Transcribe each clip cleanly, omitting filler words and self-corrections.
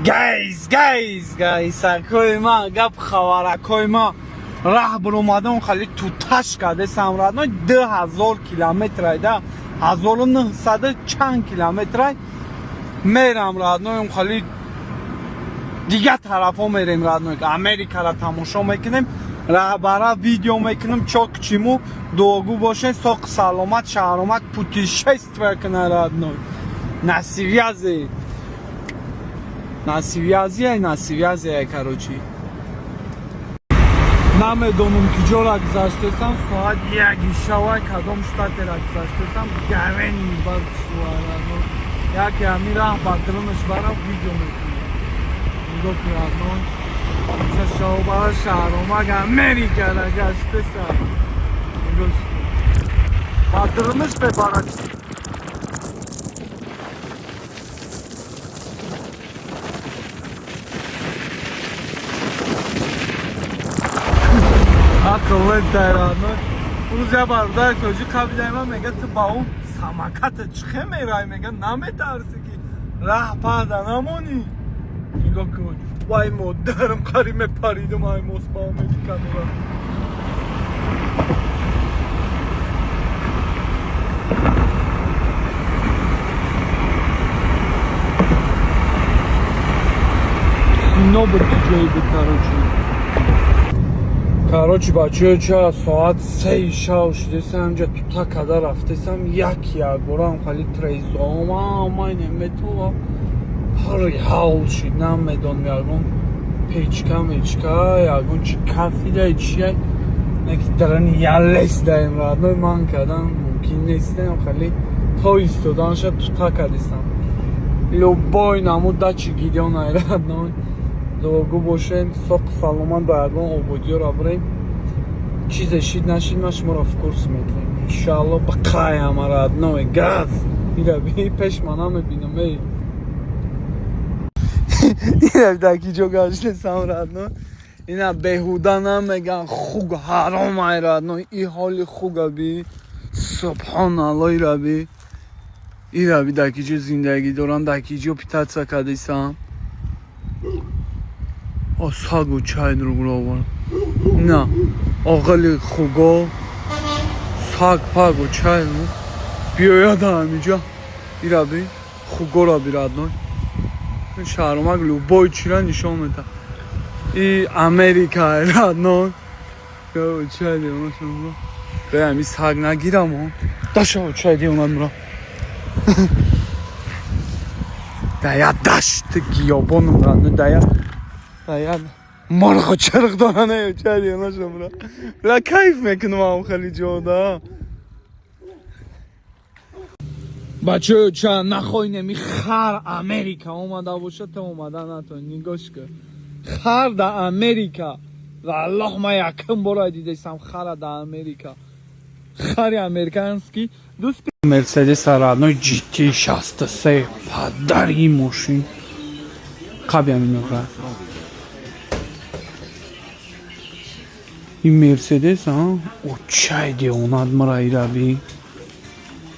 Guys, guys, guys, акои ма, гап хабаракои ма. Раҳ биромадам, хали туташ кардесам, родной, 2000 километрай да, 1900 чанд километрай мерам, родной, хали дигар тарафҳо мерем, родной, Америкара тамошо мекунем, раҳбара видео мекунем. Чё к чему, дуогӯ бошед, соқ саломат, шаҳромат путешествие куна, родной. На связи, на связи, ай, на связи, ай. Короче, намедонам, ки ҷора гузаштесам, соат 1-и шавай, кадом штатера гузаштесам, гарени барчуарано, яке ҳамин раҳ ба дилмш барам, видео мекунам. Нигоҳ кун, родной, шобара шаҳромак Америкара гаштесам, нигоҳ, ба дилмш мебарад. Ақллет, родной. Рӯз я бародари тоҷик қабидаи ман мега: «Ту ба он самоката чихе мерай?» Мега: «Наметарсӣ, ки раҳ пада намонӣ?» Нигоҳ кун, вай модарам, қариб мепаридум, ай мост ба Америка мера. Ино буд, ҷои буд. Короче, бачаё, ча соат 3-и шав шудесам, инҷа тута када рафтесам, як якборам хали трезома метова ҳар ҳавл шид, намедонам, ягон печка мечка, ягон чи кафида, чия неки дарани ялес даем, родной, ман кардан мумкин нестем, хали то истоданша тута кадистам. Любой намуд дачи гидён, ай, родной, дуогӯ бошед, соқ саломат. Ба ягон ободиёра бирем, чизе шид нашид, ман шуморо в курс мекунем, иншоалло. Ба қаяма, родной, газ ира би пеш ма намебинам, эй, ира даки ҷо гаштесам, родной. Ина беҳуда намеган, хуг ҳаром, ай, родной. И ҳоли хуга би, субҳоналло, ира би, ира би, даки ҷо зиндагӣ дорам, даки ҷо питаться кардесам. О, сагу чай друг. На оғили хуго, саг пагу чай биёяд ҳамиҷа. Ира би, хугора би, родной, шаҳромак любой чира нишон мета. И Америка, родной. Чай девона, бе ҳами саг нагирам, даша, чай девона мура дая дашти гиёбонум, родной, дая дая морғу чарх доран, чай девона шумра ла кайф мекунам ам хеле ҷода. Бачаё, ча нахоҳинем, хар Америка омада бошад, та омада натон. Нигоҳ кун, хар да Америка. Валлоҳ, ман якум бора дидесам хара да Америка, хари американский дӯст. Мерседес, родной, GT 63, падари мошин, қаби ҳамин мехоҳад ин Мерседес, а очай девонад мара. Ираби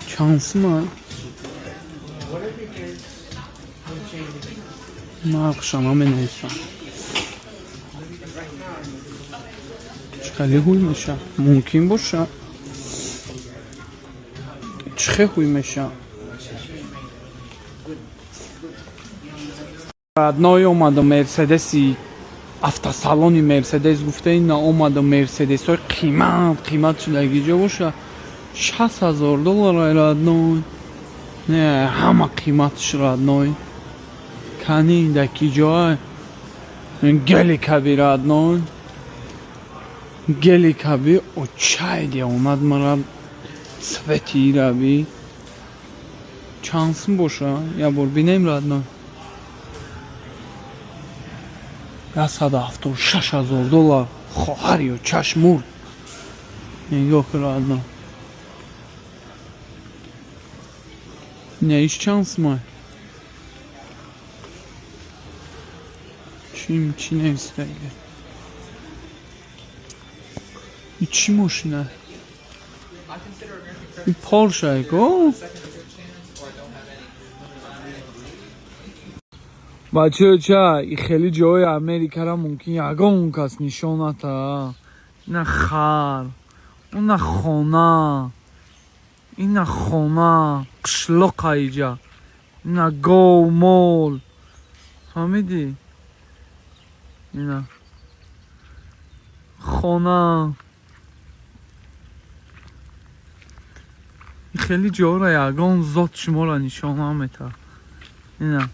чанд сума нархша наменависам. Чӣ хеле ҳуй меша, мумкин боша, чӣ хе ҳуй меша, родной. Омада Мерседеси автосалони Мерседес гуфта, ина омада, Мерседесҳои қимат қимат шудаги ҷо боша, 60 000 доллар, родной. Не, ҳама қиматш, родной. Кани даки ҷоа гели каби, родной, гели каби, очай деомад мара. Цвети ираби чанд сум боша, як бор бинем, родной. 176 000 доллар, хоҳари чашм мурд. Нигоҳ кун, родной. Не, иш чанд сумай? Чим чӣ нависидаги? И чӣ мошина? И Порше ко? Бачаё, ча и хеле ҷои Америкара мумкин ягон кас нишон ната. Ина хар, уна хона, ина хона, қишлоқа иҷа, ина гов, мол, фаҳмидӣ? Ина хона. Хеле ҷоро ягон зот шуморо нишон наметавад. Ина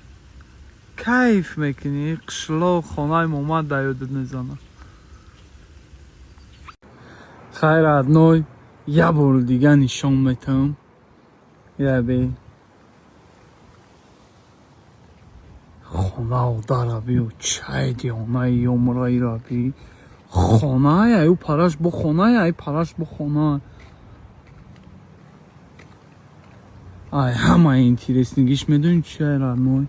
кайф мекунӣ, қишлоқ, хонаи момад да ёдат мезанад. Хайр, родной, як бори дига нишон метавам. Ябе хонау дара биё, чай дионаи ёмраира би, хонае, аю параш бо хонае, ай параш бо хона. Ай ҳама интересный гиш медонӣ чия, родной?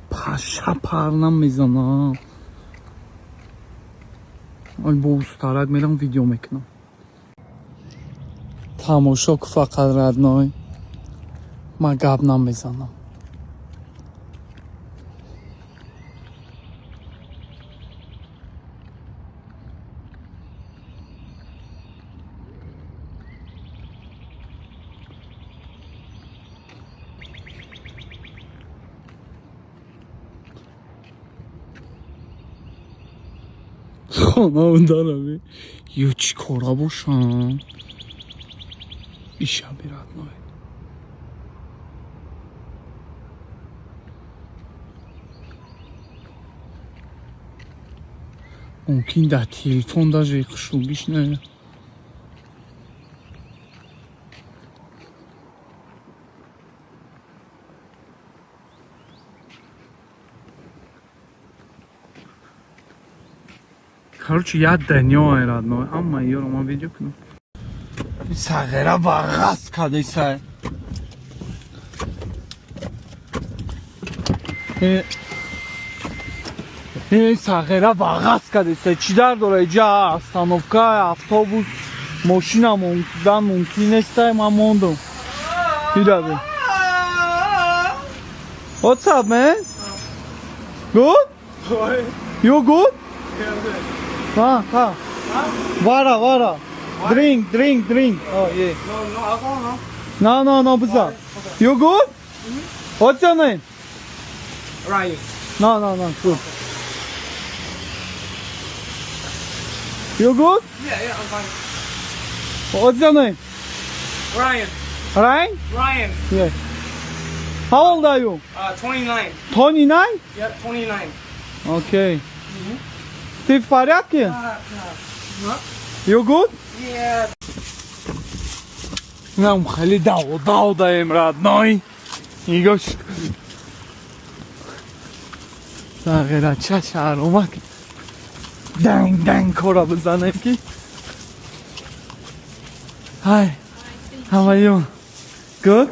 Паша пар намезана. Ай, бо устарак мерам, видео мекунам. Тамошо ку фақат, родной, ман гап намезанам. Хонау дарами ё чӣ кора бошам ишаби, родной. Мумкин дар телефон даже хушругиш наояд. Короче, як дунё, родной. Ҳама ёро ман видео кунам. Сағира бағаз кадесай. Сағира бағаз кадесай. Чӣ дар дора иҷа остановка, автобус, мошина мондан мумкин нестай, ман мондум. Дидаби. What's up, man? Good? You good? Ha, ha. Water, water. Drink, drink, drink. Oh, yeah. No, no alcohol, no. No, no, no, биза. You good? What's your name? Ryan. No, no, no, good. You good? Yeah, I'm fine. What's your name? Ryan. Ryan? Ryan. Yeah. How old are you? 29. 29? Yep, 29. Okay. Ты в порядке? You good? Yeah. Нам хали дау, дау даем, родной. Нигош. Сағира чашар омак. Данг данг кора бизанем ки. Hi. How are you? Good?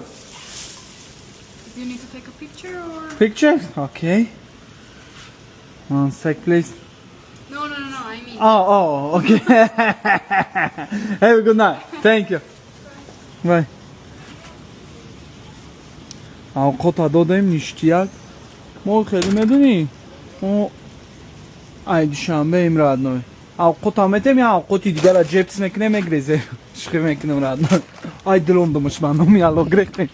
Do you need to take a picture or? Picture? Okay. One sec, please. No. I mean, Oh, okay. Have a good night. Thank you. Bye. Авқота додем, ништяк. Мо хеле медонӣ? Мо ай душанбеем, родной. Авқота метем, я авқоти дигара ҷепс мекунем, мегрезем. Шухӣ мекунем, родной. Ай дилондумаш ман номи алло грехтем.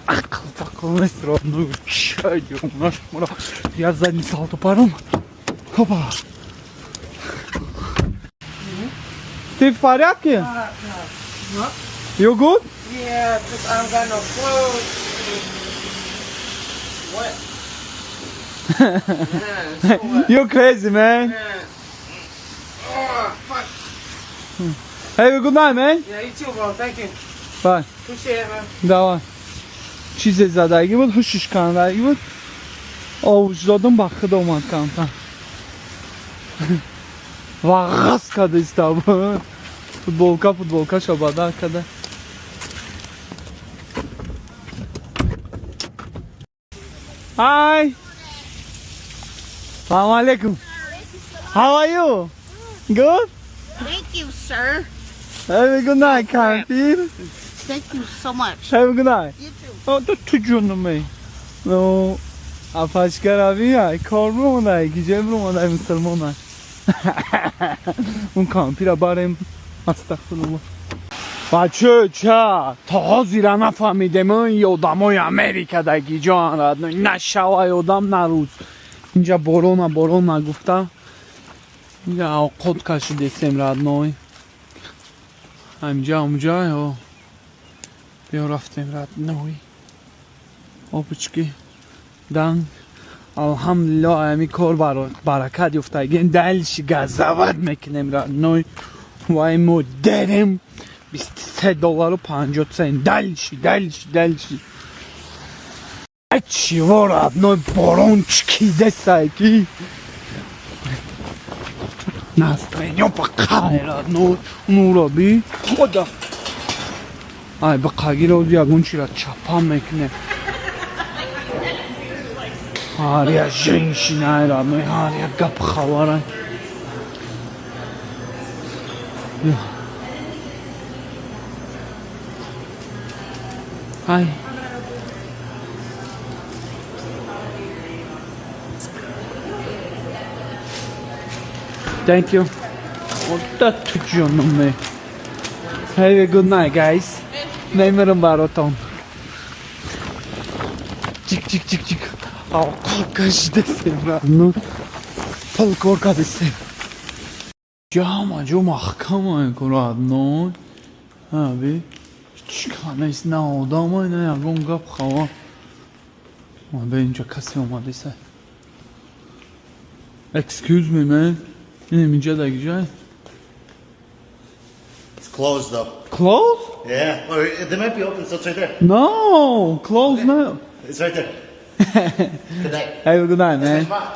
Ақл тақл нест, родной. Чай дионаш мара. Я задний салто паром. Хопа. Ты в порядке? You good? Yeah, just I don't got no clothes. Wet. Man, it's so wet. You crazy, man. Man. Oh, fuck. Have a good night, man. Yeah, you too, bro. Thank you. Bye. Appreciate it, man. Давай. Чизе задагӣ буд, ҳушиш кандагӣ буд. Овуш додум, ба худ омад камтар. Вағаз када истав. Футболка, футболкаша бадар када. Hi. Салам алейкум. How are you? Good? Thank you, sir. Have a good night, Kampir. Thank you so much. Have a good night. You too. Oh, to ҷунуме. Ну, апачка рави, кор бромадай, гиҷе бромадай мусулмонай. Он кампира барем, астағфируллоҳ. Бача, ча, то ҳозира нафаҳмидем, ин одамои Америка дар гиҷоан, родной. На шавай одам, на рӯз. Инҷа борона борона гуфта. Инҷа авқот кашидесем, родной. Ҳаминҷа ҳамуҷа ё биё рафтем, родной. Опачки. Дан алҳамдулиллоҳ, ҳами кор баракат ёфтагем. Дальше газават мекунем, родной. Вай мо дерем 23 доллару 50 цент. Дальше, дальше, дальше. Чего, родной, борон чикидесай ки? Настроение пока, родной. Ну, раби. Хода. Ай, бақагиро ягон чира чапа мекуне. Ҳар як женщина, родной, ҳар як гап хабара. Hi. Thank you. What the ҷонуме. Have a good night, guys. Мемирам баротон. Чик чик чик чик. Авқот кашидесем. Ну, пул кор кардесем. Ҷама ҷо маҳкама родной. Аби. Чика нест, на одамай, на ягон гап хава. Бе инҷа касе омадеса. Excuse me, man. Инем инҷа дагиҷай? It's closed though. Close? Yeah. Or they might be open, so it's right there. No, close now. It's right there. Good night. Have a good night, man. Spot.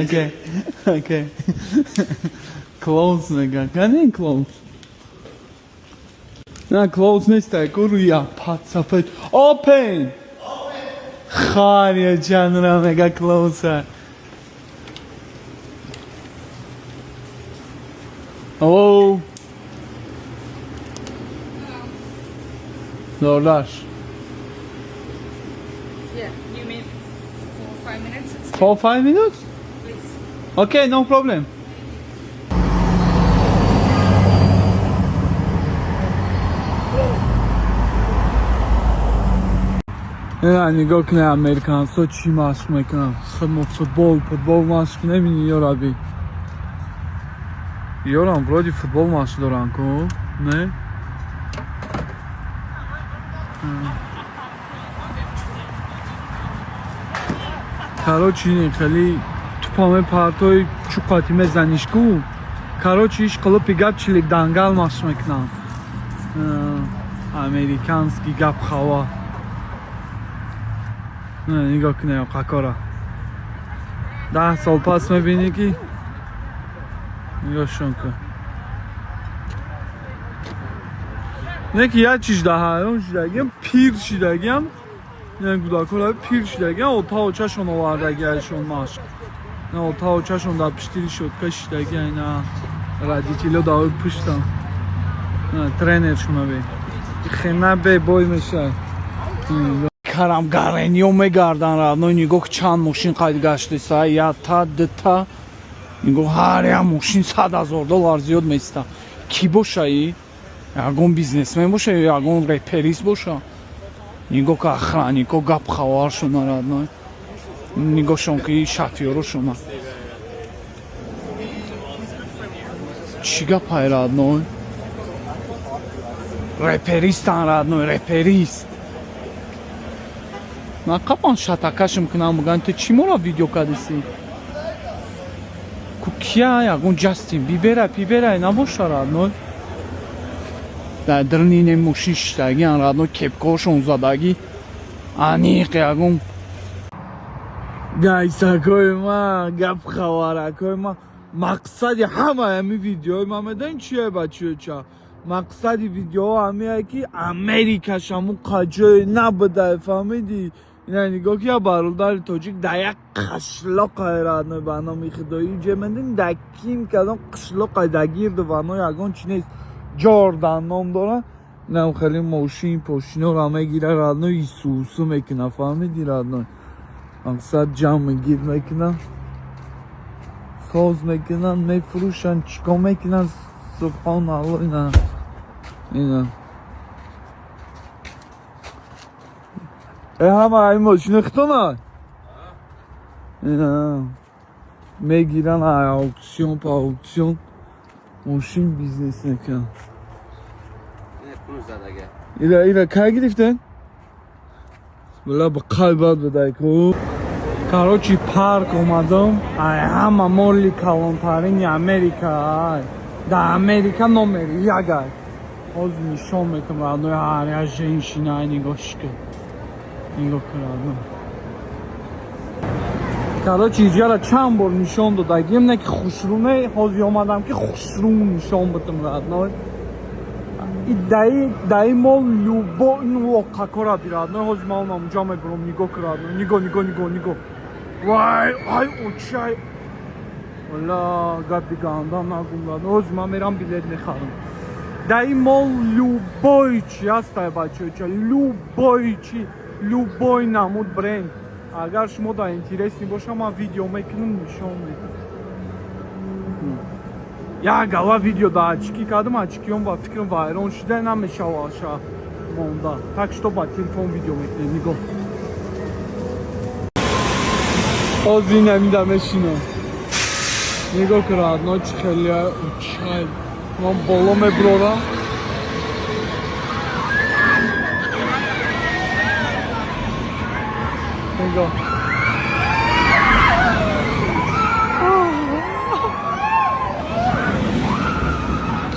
It's good. Okay. Close меган. Кани close? На, close нест, ку рӯя пат сафед. Open. Хария ҷанра мега close. Hello. DoorDash. Yeah, you mean 4 5 minutes? It's 4, 5 minutes? Please. Okay, no problem. Ина нигоҳ кунед, американсо чӣ машқ мекунанд. Худ футбол, футбол машқ намебинӣ, ё раби? Ёрам вроде футбол машқ доранд ку, не? Короче, хеле тупа мепартои, чуқати мезаниш ку. Короче, иш қилипи гап чилик дангал машқ мекунанд. Американский гап хава. Нигоҳ кунед қакора. 10 сол пас мебинӣ ки нигоҳшон кун. Не ки як чиз да ҳайрон шидагиам, пир шидагиам, не гудакора пир шидагиам, ота очашон овардагиашон машқ. Не ота очашон дар пишти решётка шидагиа, ина родителё дар пуштам. Тренершона бе. Хена бе бой мешавад. Карам гарениё мегардан, родной, нигоҳ чанд мошин қайд гаштеса, якта, дута. Нигоҳ, ҳар як мошин 100 000 доллар зиёд места. Кӣ бошаи? Ягон бизнесмен боша ё ягон реперист боша? Нигоҳ ка охраннико гап хабаршона, родной. Нигоҳшон ки шофёрошона. Чӣ гапай, родной? Реперистан, родной, реперист. Ман қапан шатакашм кунам, бигӯям ту чӣ моро видео кардиси? Ку кия, ягон Ҷастин Бибера пибера набоша, родной. Дар даруни мошин шиштагиан, родной, кепкаҳошон задагӣ. Аниқ ягон гайсакои ма, гап хабаракои ма. Мақсади ҳамаи ҳами видеои ма медонӣ чие, бачаёча? Мақсади видеоҳо ҳамие ки Америка шаму қаҷое набудай, фаҳмидӣ? Ина нигоҳ ки як бародари тоҷик дар як қишлоқай, родной, ба номи худоӣ ҷе медонӣ дар ким кадом қишлоқай, дар гирду вано ягон чи нест. Ҷордан ном дорад. Инам хеле мошин пошиноро мегира, родной, исусу мекуна, фаҳмиди, родной? Мақсад, ҷамъ гир мекунан, соз мекунан, мефурӯшанд, чикор мекунанд, субҳоналло. Ина, ина, ҳама ин мошина хитона, ина мегиран, аукцион по аукцион мошин бизнес мекунанд. Ира кай гирифтен? Била, ба қалбат бидай ку. Короче, парк омадам. Ай, ҳама молли калонтарини Америка. Ай. Да Америка номери як ай. Ҳозир нишон метам, родной, ҳар як женщина, ай, нигоҳш кун. Нигоҳ кун, родной. Короче, иҷара чанд бор нишон додагим, не ки хушрӯне, ҳозир омадам ки хушрӯ нишон бидам, родной. И даи мол любой лоқакора би, родной. Ҳозир ман онам ҷа мебурам, нигоҳ кун, родной. Нигоҳ, нигоҳ, нигоҳ, нигоҳ. Вай, ай, очай. Вала, гапи ганда нагум, родной. Ҳозир ман мерам, билет мехарам. Даи мол любой чи ҳастай, бачаоча, любой чи, любой намуд бренд. Агар шумо дар интересный боша, ман видео мекунам, нишон медиҳам. Як гала видео да очки кардам, очкиём ба фикрам вайрон шуда, намешаваша монда. Так что ба телефон видео мекунем, нигоҳ. Ҳозир инамида мешинам. Нигоҳ кун, родной, чӣ хеле чай. Ман боло мебурорам. Нигоҳ.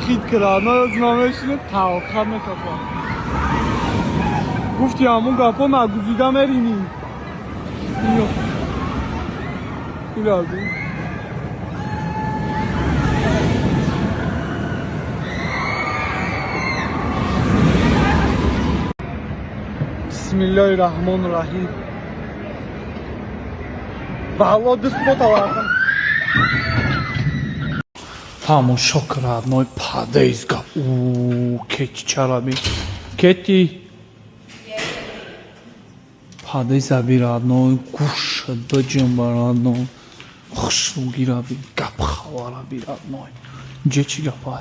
Хит кун, родной, ҳозир ман мешинам, талха мекапам. Гуфти ҳамун гапо нагузида меринӣ. Нигоҳ. Ира. Бисмиллоҳи раҳмони раҳим. Валло, дуст ботавардам. Тамошо кун, родной, подъездга. У, Кети чара би. Кети. Подъезда би, родной, гӯшат биҷунба, родной. Хушрӯгира би, гап хабара би, родной. Инҷа чӣ гапа?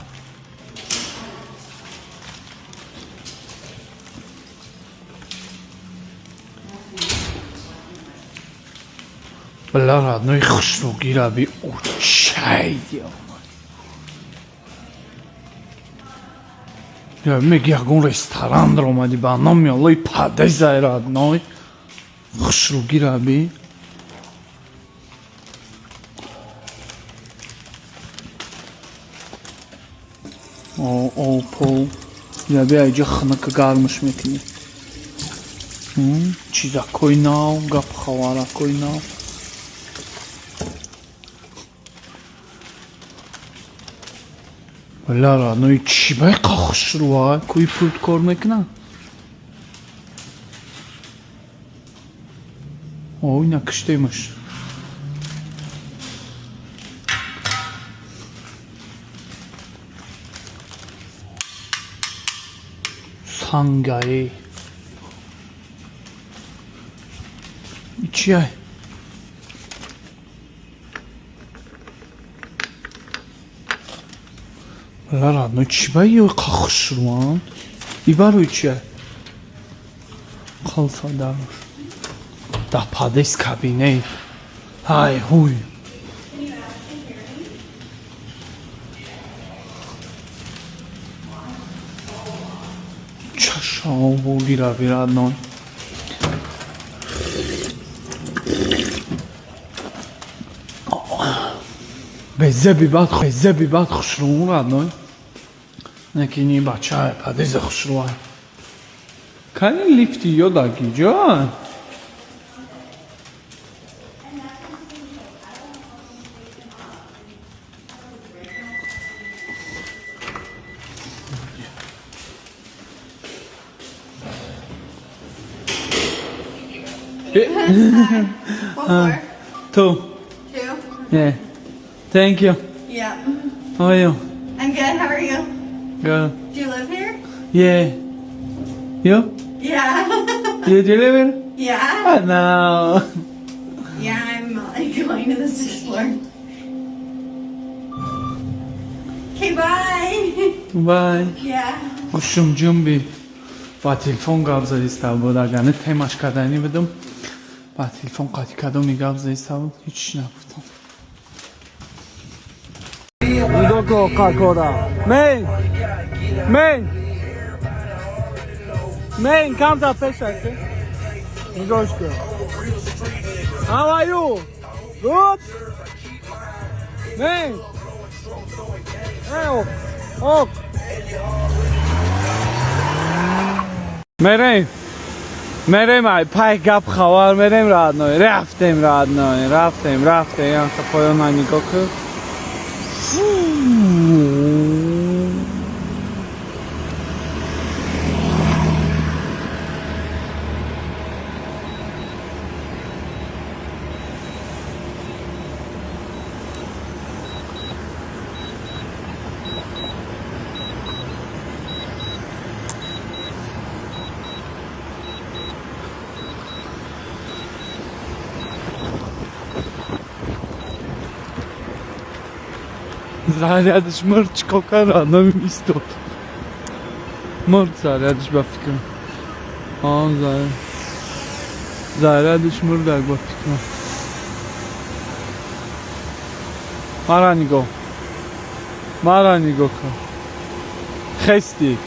Била, родной, хушрӯгира би, очай. Я меги, ягон ресторан омадӣ ба номи Аллои подъездай, родной. Хушрӯгира би. О, о, пол. Я би, айҷа хнака гармаш мекунӣ. Чизакҳои нав, гап хабаракҳои нав. Била, родной, чӣ байқа хушрӯа? Кӯи пулт кор мекунад? О, ина киштемаш. Сангаи. Чия? Била, родной, чӣ ба ё хушрӯан? И барои чия? Қалфа дарош. Да подъезд кабинет. Ҳай, ҳуй. Чашобогира би, родной. Безеби бад, безеби бад хушрӯ, родной. Некини бача подъезд хушрӯа. Кани лифти ё даги ҷо? What for? Two. Two? Yeah. Thank you. Yeah. How are you? I'm good. How are you? Good. Do you live here? Yeah. You? Yeah. You deliver? Yeah. Oh, no. Yeah, I'm like going to the sixth floor. Okay, bye. Bye. Yeah. Ошум ҷумби ба телефон гап задиста буд, агар не темаш карданӣ будум, ба телефон қатъи кадоми гап задиста буд, ҳеч нагуфтам. Нигоҳ кун қакора. Мен! Мен! Мен, камтар пешаки. Нигоҳш кун. How are you? Good? Man! Hey, ok. Ok. Мерем. Мерем, ай пай гап хабар мерем, родной. Рафтем, родной. Рафтем, рафтем. Янка поёна нигоҳ кун. Фу. Зарядиш мурд чикор кард, родной, истод. Мурд зарядиш ба фикрам. Он заряд. Зарядиш мурдак ба фикрам. Мара нигоҳ. Мара нигоҳ кун. Хести.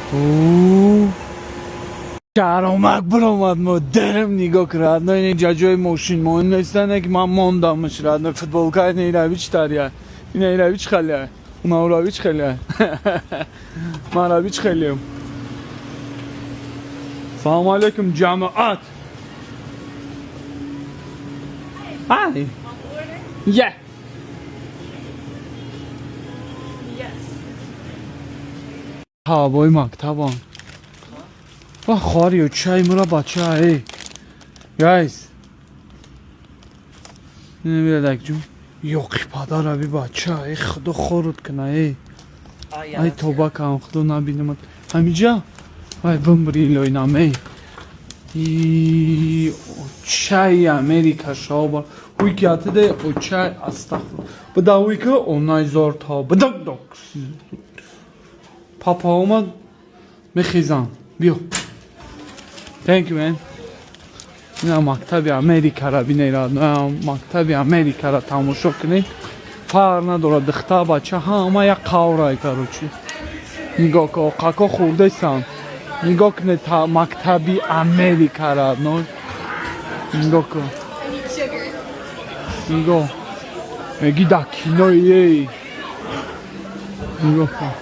Шаҳромак биромад, модарам, нигоҳ кун, родной, инҷа ҷои мошин мон нестане ки ман мондамш, родной, футболкаи нерави чӣ тария. Инарави чӣ хеле. Унарави чӣ хеле. Марави чӣ хеле. Салому алейкум, ҷамоат. Hi. Yeah. Yes. Ҳавои мактабам. Ва хориё чай мура бача, эй. Guys. Намедак ҷун. Ёқи падарави бача, эй худо хоруд кна, эй. Ай тоба кам, худо набинамад. Ҳамиҷа? Вай бимбри илоинам, эй. И очаи Америка шоба. Уйки атиде очай астағфир. Буда уйки онай зор та. Буда док. Папа омад мехезам. Биё. Thank you, man. Ина мактаби Америкара бинед, мактаби Америкара тамошо кунед. Фарқ надорад, духтар бача ҳама як қаврай, короче. Нигоҳ кун, оқако хурдесам. Нигоҳ кунед мактаби Америкара, но. Нигоҳ кун. I need sugar. Нигоҳ. Меги дар кинои ей. Нигоҳ кун.